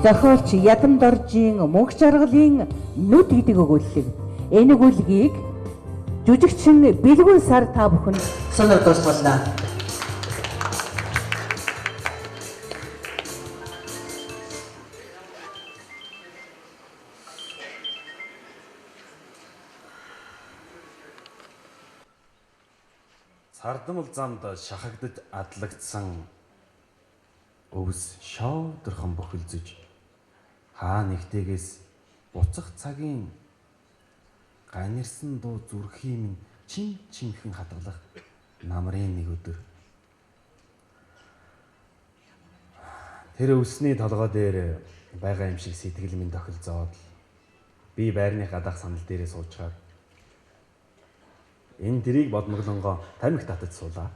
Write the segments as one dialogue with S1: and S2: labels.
S1: Зохиолч Ядамдоржийн Мөнх жаргалын Нүд гэдэг өгүүллэг. Энэ өгүүлгийг жүжигчин Бэлгүн сар та бүхэнд сонирхолтой болно.
S2: Сардмал замд шахагдаж адлагдсан өвс шоодорхон бохилзож хаа нэгтэйгээс буцах цагийн ганирсан дуу зүрхийн минь чин чинхэн хадгалах намрын нэг өдөр. Тэр өвсний толгой дээр байгаа юм шиг сэтгэл минь тохилцоод би байрны гадаах сандал дээрээ суучгаад энэ тэрийг бодмоглонгоо тамхи татаж суулаа.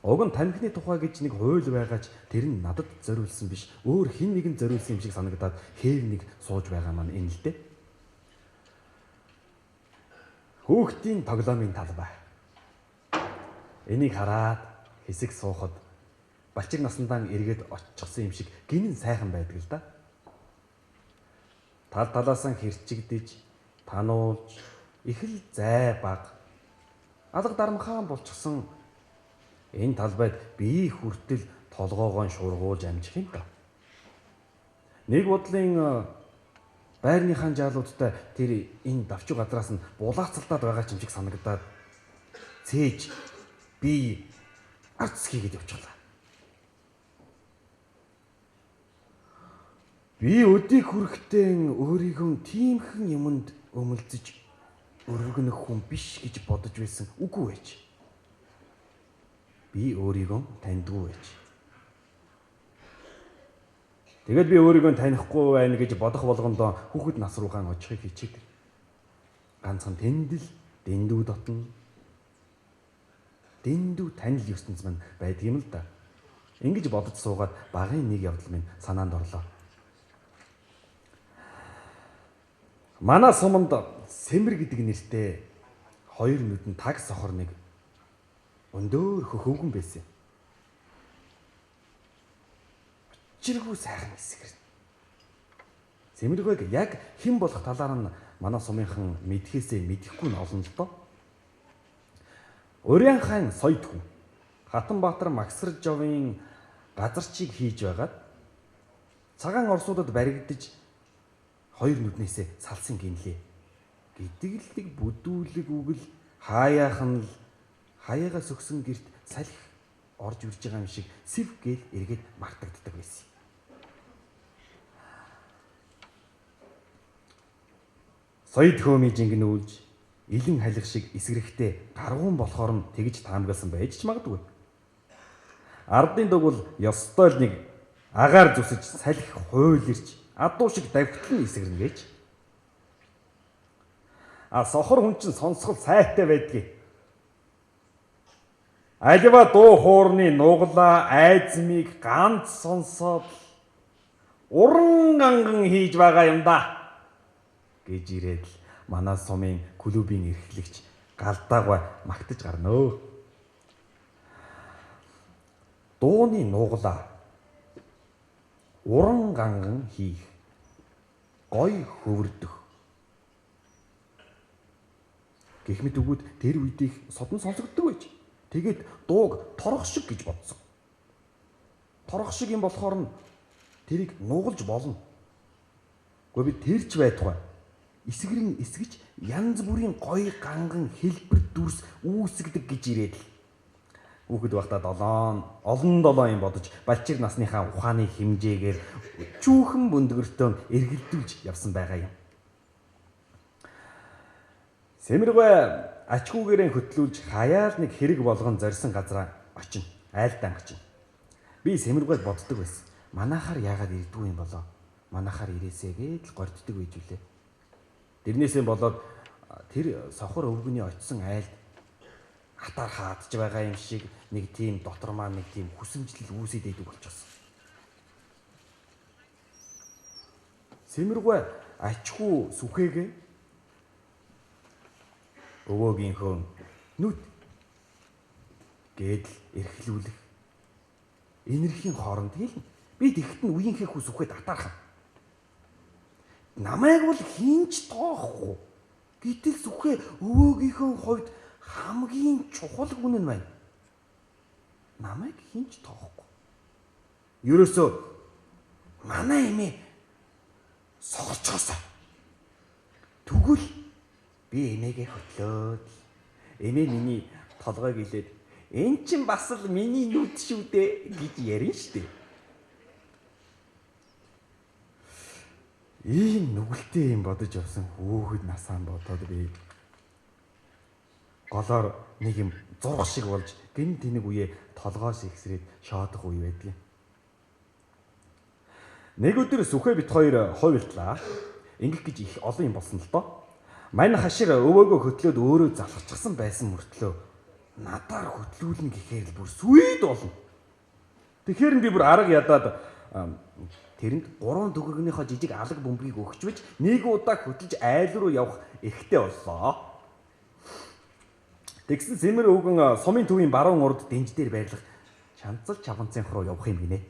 S2: Уг нь тамхины тухай гэж нэг хууль байгаач тэр нь надад зориулсан биш, өөр хэн нэгэн зориулсан юм шиг санагдаад хээв нэг сууж байгаа маань энэ л дээ. Хүүхдийн тоглоомын талбай. Энийг хараад хэсэг суухад балчиг насандаа эргээд очихсон юм шиг гинэн сайхан байдаг л да. Тал талаасаа хэрчигдэж, тануулж, их л зай баг алга дармхаан болчихсон энэ талбайд бие хүртэл толгоогоо шургуулж амжих юм да. Нэг бодлын байрныхаа жаалуудтай тэр энэ давчуу газраас нь булаацалдаад байгаа ч юм шиг санагдаад цээж би арц хийгээд явчихлаа. Би өдийг хүрэхдээ өөрийгөө тиймхэн юмд өмөлзөж өргөнөх хүн биш гэж бодож байсан үгүй байж. Би өөрийгөө таньдгүй байж. Тэгээд би өөрийгөө танихгүй байна гэж бодох болгондоо хүүхэд нас руугаан очихыг хичээдэг. Ганцхан тэндэл дэндүү дотно. Дэндүү танил ертөнц мань байдаг юм л да. Ингэж бодож суугаад багын нэг явдал минь санаанд орлоо. Манай суманд Сэмэр гэдэг нэртэй хоёр нүдэн таг сохор нэг өндөр хөхөвгөн байсан. Учиргүй сайхан эсгэрнэ. Сэмэргүйг яг хэн болох талаар нь манай сумынхан мэдхээсээ мэдэхгүй нь олон л доо. Урян хаан соёд хүн Хатанбаатар Магсаржовын газарчийг хийж байгаад цагаан орсуудад баригдаж хоёр нүднээсээ салсан гинлээ. Гэдэг л нэг бүдүүлэг үг л хаяахан л хаяага сөгсөн герт салхи орж ирж байгаа юм шиг сэв гээл эргээд мартагддаг байсан. Соёд хөөмий жингэнүүлж илэн халих шиг эсрэхтэй гаргуун болохоор нь тэгж таамагласан байж ч магадгүй. Ардын дуг бол ёстой л нэг агаар зүсэж салхи хуйлэрч адуу шиг давхтал нь эсгэрнэ гэж. А сохор хүн чинь сонсгол сайтай байдгийг. Аливаа дуу хуурны нуглаа айзмыг ганц сонсоод уран ганган хийж байгаа юм да гэж ирээд л манай сумын клубын эрхлэгч галдаагаа магтаж гарна өө. Дууны нуглаа уран ганган хийх, гой хөвөрдөх гэх мэт үгүүд тэр үед их содон сонсогддог байж. Тэгээд дууг торох шиг гэж бодсон. Торох шиг юм болохоор нь тэрийг нугалж болно. Гэхдээ би тэр ч байтугай. Эсгэрэн эсгэж янз бүрийн гоё ганган хэлбэр дүрс үүсгдэг гэж ирээд л. Хүүхэд байхдаа долоон олон долоон юм бодож балчир насныхаа ухааны хэмжээгээр чүүхэн бүндгөртөө эргэлдүүлж явсан байгаа юм. Сэмэргүй ачгүүгээрээ хөтлүүлж хаяал нэг хэрэг болгон зорьсон газараа очино. Айлдаан очино. Би сэмэргүйг боддог байсан. Манайхаар яагаад ирдгүй юм болоо? Манайхаар ирээсэ гээд л горддог байж үлээ. Тэрнээсээ болоод тэр сохор өвгөний очисон айлд хатаар хаадж байгаа юм шиг нэг тийм дотор маань нэг тийм хүсэмжлэл үүсээд идэг болчихсон. Сэмэргүй ачхүү сүхээгээ өвөөгийнхөө нүд гэдэл эрхлүүлэх энерхийн хооронд хэлнэ. Би тэгэхэд нь үеийнхээ хүү сүхэд атаархан. Намайг бол хинч тоохгүй. Гэтэл сүхээ өвөөгийнхөө хувьд хамгийн чухал хүн нь байна. Намайг хинч тоохгүй. Ерөөсөө манай эмээ сохорчхосоо. Тэгвэл би эмээгээ хөтлөөд эмээ миний толгойг илээд эн чин бас л миний нүд шүү дээ гэж ярина штэ. Ийм нүгэлтэй юм бодож явсан хүүхэд насаа бодоод би голоор нэг юм зурх шиг болж гин тэнэг үе толгоос ихсрээд шоодох үе байдгийн. Нэг өдөр сүхээ бит хоёр хувилтлаа. Ингэх гэж их олон юм болсон л доо. Мань хашир өвөөгөө хөтлөөд өөрөө залхчихсан байсан мөртлөө надаар хөтлүүлнэ гэхээр л бүр сүйд болно. Тэгэхээр нь би бүр арга ядаад тэрэнд 3 төгрөгнийхөө жижиг алаг бөмбөгийг өгчвэж нэг удаа хөтлөж айл руу явах эрхтэй боллоо. Тэгсэн сэмэр өвгөн сумын төвийн баруун урд дэнж дээр байрлах Чанцал чавганцын руу явах юм гинэ.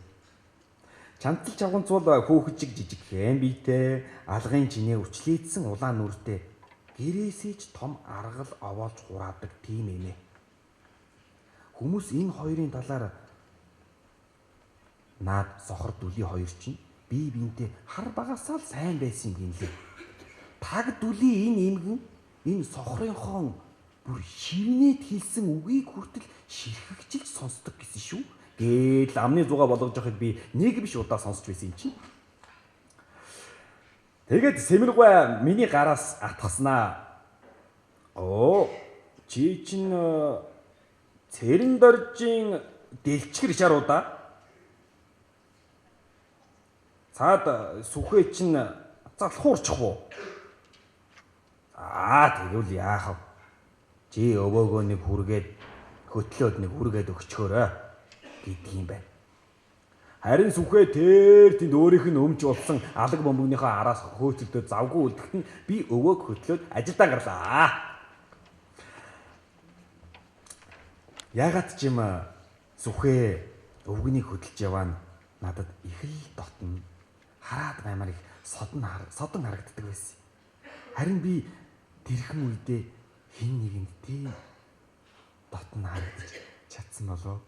S2: Чанцал чавганц бол хүүхэд шиг жижиг хэн биетэй, алгын чинээ үчлээдсэн улаан нүртэй гэрээсээ ч том аргал овоолж хураадаг тийм эмээ. Хүмүүс энэ хоёрын талаар наад сохор дүлийн хоёр чинь бие биентэй хар багасаа л сайн байсан юм гинлээ. Таг дүлийн энэ эмгэн энэ сохрынхон бүр шивнээд хэлсэн үгийг хүртэл ширхэгчилж сонсдог гэсэн шүү. Гээл амны зугаа болгож явахыг би нэг биш удаа сонсч байсан юм чинь. Тэгээд сэмэргуй миний гараас атгаснаа. Оо чи чин цэрэн доржийн дэлчгэр шаруу да. Цаад сүхээ чин залхуурчих уу? Аа тэгвэл яах вэ? Чи өвөөгөө нэг хүргээд хөтлөөд нэг хүргээд өгчхөөрэй гэдэг юм байна. Харин сүхээ тэр тэнд өөрийнх нь өмч болсон алаг бөмбөгнийхөө араас хөөцөлдөө завгүй үлдэхэд нь би өвөөг хөтлөөд ажилдаа гарлаа. Яагаад ч юм сүхээ өвгөнийг хөдөлж яваа нь надад их л дотно. Хараад гаймаар их содон харагддаг байсан. Харин би тэрхэн үедээ хэн нэгэнд тийм дотно харагдаж чадсан болов.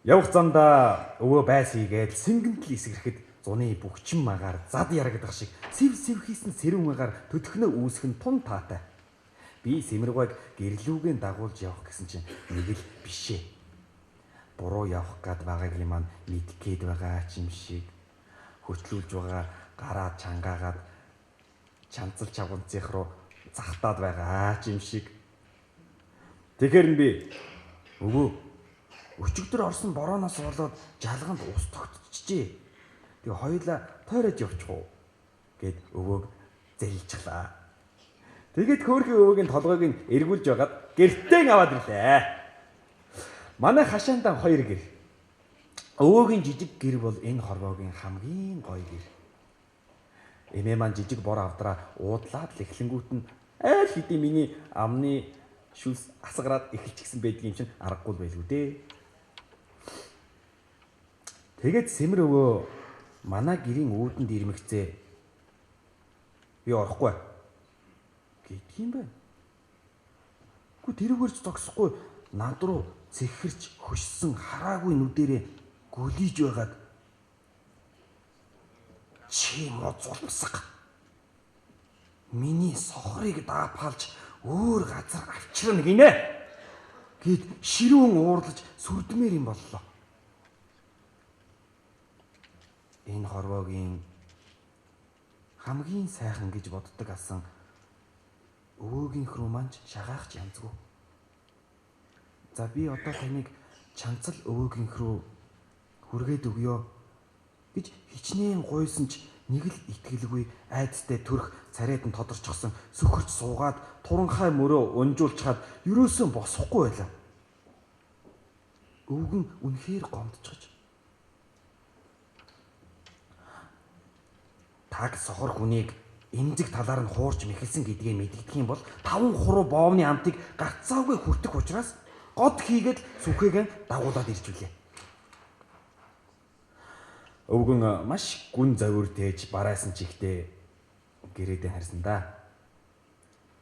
S2: Явах замдаа өвөө байс хийгээд сэнгэнтэл эсгэрэхэд зуны бүгчин магаар зад ярагдах шиг сэв сэв хийсэн сэрүүн агаар төдөхнөө үүсэх нь тун таатай. Би сэмэргойг гэрлүүгийн дагуулж явах гэсэн чинь нэг л бишээ. Буруу явах гад байгааг юм маань мэдэх гээд байгаа ч юм шиг хөтлүүлж байгаа гараа чангаагаад чанцал чавганцынх руу захтаад байгаа ч юм шиг. Тэгэхээр нь би өвөө өчигдөр орсон борооноос болоод жалганд ус тогтчихжээ. Тэгээ хоёулаа тойрож явчих уу гэд өвөөг зэлчихлаа. Тэгээд хөөрхөн өвөөгийн толгойг нь эргүүлж байгаад гэртээ аваад ирлээ. Манай хашаандан хоёр гэр. Өвөөгийн жижиг гэр бол энэ хорвоогийн хамгийн гоё гэр. Эмээ маань жижиг бор авдраа уудлаад л эхлэнгүүт нь айл хэдий миний амны шүлс асгараад эхэлчихсэн байдгийн юм чинь аргагүй л байлгүй дээ. Тэгээд сэмэр өвөө манай гэрийн үүдэнд ирмэгцээ. Би орохгүй гэдэг юм байна. Үгүй тэрүүгээрч зогсохгүй над руу цэхэрч хөшсөн хараагүй нүдэрээ гөлийж байгаад чи мод зулмсаг миний сохрыг даапалж өөр газар авчирна гинэ гэд ширүүн уурлаж сүрдмээр юм боллоо. Энэ хорвоогийн хамгийн сайхан гэж боддог асан өвөөгийнх рүү манч шагаах ч янзгүй. За би одоо таныг чанцал өвөөгийнх рүү хүргээд өгье гэж хичнээн гуйсан ч нэг л итгэлгүй айдастай төрх царайд нь тодорчсон сөхөрч суугаад туранхай мөрөө унжуулчхаад ерөөсөн босохгүй байлаа. Өвгөн үнэхээр гомдчихож таг сохор хүнийг эмзэг талаар нь хуурч мэхэлсэн гэдгээ мэдэгдэх юм бол 5 хуруу боовны амтыг гарцаагүй хүртэх учраас Год хийгээд сүхээг дагуулад ирж үлээ. Өвгөн маш гүн завир тээж барайсан чихтэй гэрээдээ харсан да.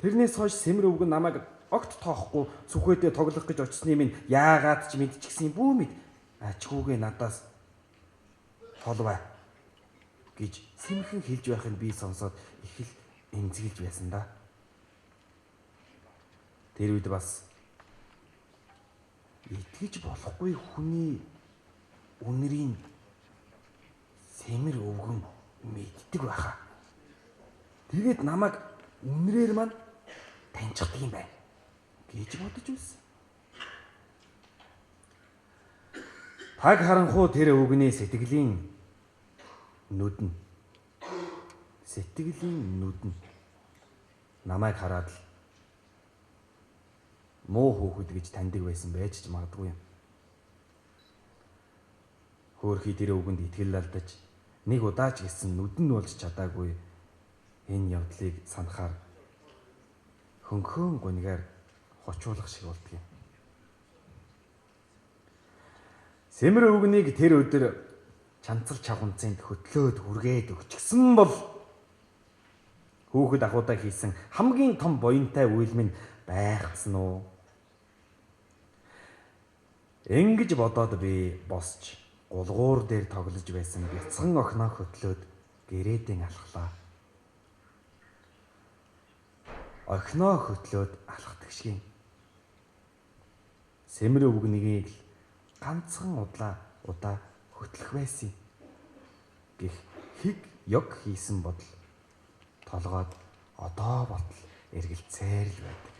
S2: Тэрнээс хойш Сэмэр өвгөн намайг огт тоохгүй сүхээдээ тоглох гэж очсны минь яагаад ч мэдчихсэн бүү мэд ачгүүгээ надаас толвай гэж сэмхэн хэлж байхыг би сонсоод их л эмзэгэлж байсан да. Тэр үед бас итгэж болохгүй хүний үнэрийг Сэмэр өвгөн мэддэг байхаа. Тэгээд намайг үнрээр маань таньчихдаг юм байна гэж бодож байсан. Таг харанхуу тэр өвгөний сэтгэлийн нүдэн. Сэтгэлийн нүдэн намайг хараад л муу хүүхэд гэж таньдаг байсан байж ч магадгүй юм. Хөөхий тэр өвгөнд итгэл алдаж нэг удаа ч гэсэн нүдэн нуулж чадаагүй энэ явдлыг санахаар хөнхөн гунигаар хочуулах шиг болдго юм. Сэмэр өвгөнийг тэр өдөр чанцал чавганцынд хөтлөөд хүргээд өгчихсөн бол хүүхэд ахуудаа хийсэн хамгийн том буянтай үйл минь байхсан уу? Ингэж бодоод би босч гулгуур дээр тоглож байсан бяцхан охиноо хөтлөөд гэрээдэн алхлаа. Охиноо хөтлөөд алхдаг шиг. Сэмэр өвгөнийг л ганцхан удаа хөтлөх байсан гэх хиг ёг хийсэн бодол толгойд одоо болтол эргэлзээр л байдаг.